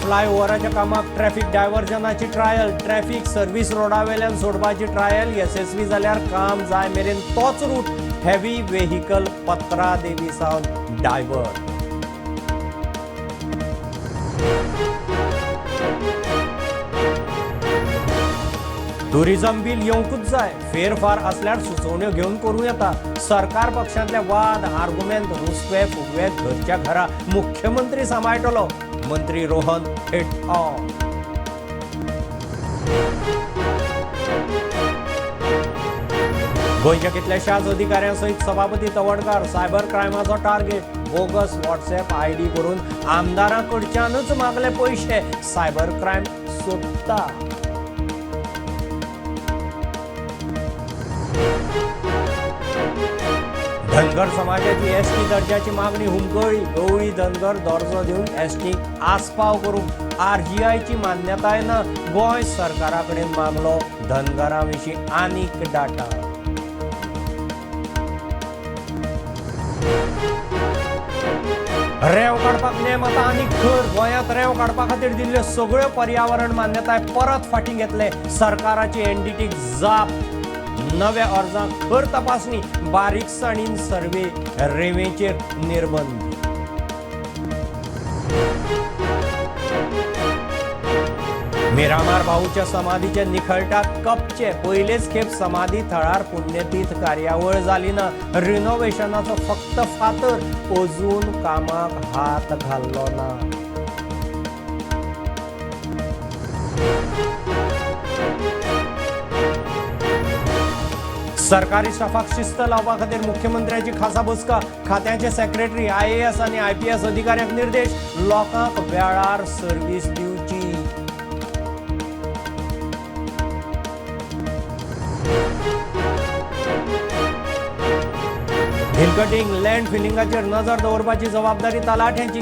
फ्लायओव्हराच्या कामाक ट्रॅफिक डायव्हर्जनाची ट्रायल. ट्रॅफिक सर्व्हिस रोडावेल्यान सोडपाची ट्रायल येसस्वी जाल्यार काम जाय मेरेन तोच रूट. हेवी व्हेकल पत्रादेवी सावन डायव्हर्ट. टुरिझम बील येवंकूच जाय. फेरफार आसल्यार सुचोवण्यो घेवन करूं येता. सरकार पक्षांतले वाद, आर्गुमेंत, रुसवे फुगवे घरच्या घरा. मुख्यमंत्री सांबाळटलो. मंत्री रोहन थेट ऑन. गोंयच्या कितल्याशाच अधिकाऱ्यां सयत सभापती तवडकार सायबर क्रायमाचो टार्गेट. बोगस व्हॉट्सएप आयडी करून आमदारां कडच्यानच मागले पयशे. सायबर क्रायम सोदता. धनगर समाजाची एसटी दर्जाची मागणी हुमकळी. गवळी धनगर दर्जो दिवन एसटीक आस्पाव करूंक आरजीआयची मान्यताय ना. गोंय सरकारा कडेन मागलो धनगरां विशीं आनीक डाटा. रेंव काडपाक नेम आतां आनीक खर. गोंयांत रेंव काडपा खातीर दिल्ल्यो सगळ्यो पर्यावरण मान्यताय परत फाटीं घेतले. सरकाराची एनडीटीक जाप. नव्या अर्जांक खर तपासणी, बारीकसाणीन सर्वे, रेंवेचेर निर्बंध. मिरामार भाऊच्या समाधीचे निखळटाक कपचे. पयलेच खेप समाधी थळार पुण्यतीथ कार्यावळ जाली ना. रिनोव्हेशनाचो फक्त फातर, अजून कामाक हात घाल्लो ना. सरकारी स्टाफाक शिस्त लावपा खातीर मुख्यमंत्र्याची खासा बसका. खात्याचे सेक्रेटरी, आयएएस आनी आयपीएस अधिकाऱ्यांक निर्देश. लोकांक वेळार सर्वीस दिवची. हिलकटिंग, लँड फिलिंगाचेर नजर दवरपाची जबाबदारी तलाठ्यांची.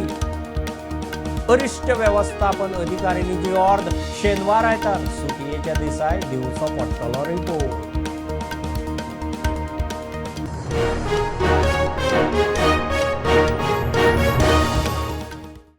अरिश्ट व्यवस्थापन अधिकारिणीची ऑर्द. शेनवार आयतार सुटयेच्या दिसाय दिवचो पडटलो रिपोर्ट.